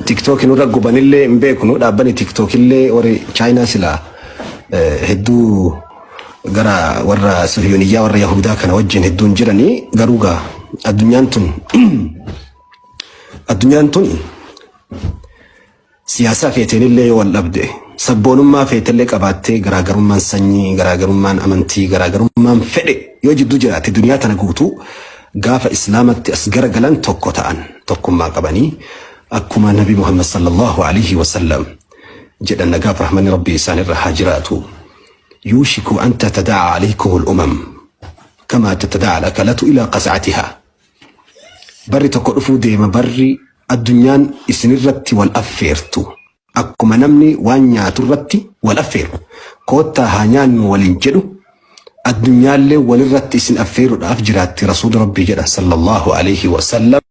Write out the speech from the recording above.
Tiktookii nurra gubanillee hin beeknu. Dhaabbanni tiktookillee warri Chaayinaa silaa hedduu gara warra Suhiyuuniyyaa, warra Yahudaa kana wajjin hedduun jiranii. Garuu gaa addunyaan tun siyaasaa feeteenillee yoo wal dhabde, sabboonummaa feetellee qabaattee, garaagarummaan sanyii, garaagarummaan amantii, garaagarummaan fedhe yoo jidduu jiraate, duniyaa tana guutuu gaafa Islaamatti as garagalan tokko ta'an, tokkummaa qabanii. Akkuma Nabi Muhammad sallallahu alaihi wasallam jedhan, nagaaf rahmanni Rabbii isaan irra haa jiraatu: "يوشك أن تتداعى عليكم الأمم كما تتداعى الأكلة إلى قصعتها." Barri tokko dhufuu deema, barri addunyaan isinirratti wal affeertu akkuma namni waan nyaatu irratti wal affeeru, "Koottaa haa nyaannu" waliin jedhu, addunyaallee walirratti isin affeeruudhaaf jiraatti, Rasuula Rabbii jedha sallallahu alaihi wasallam.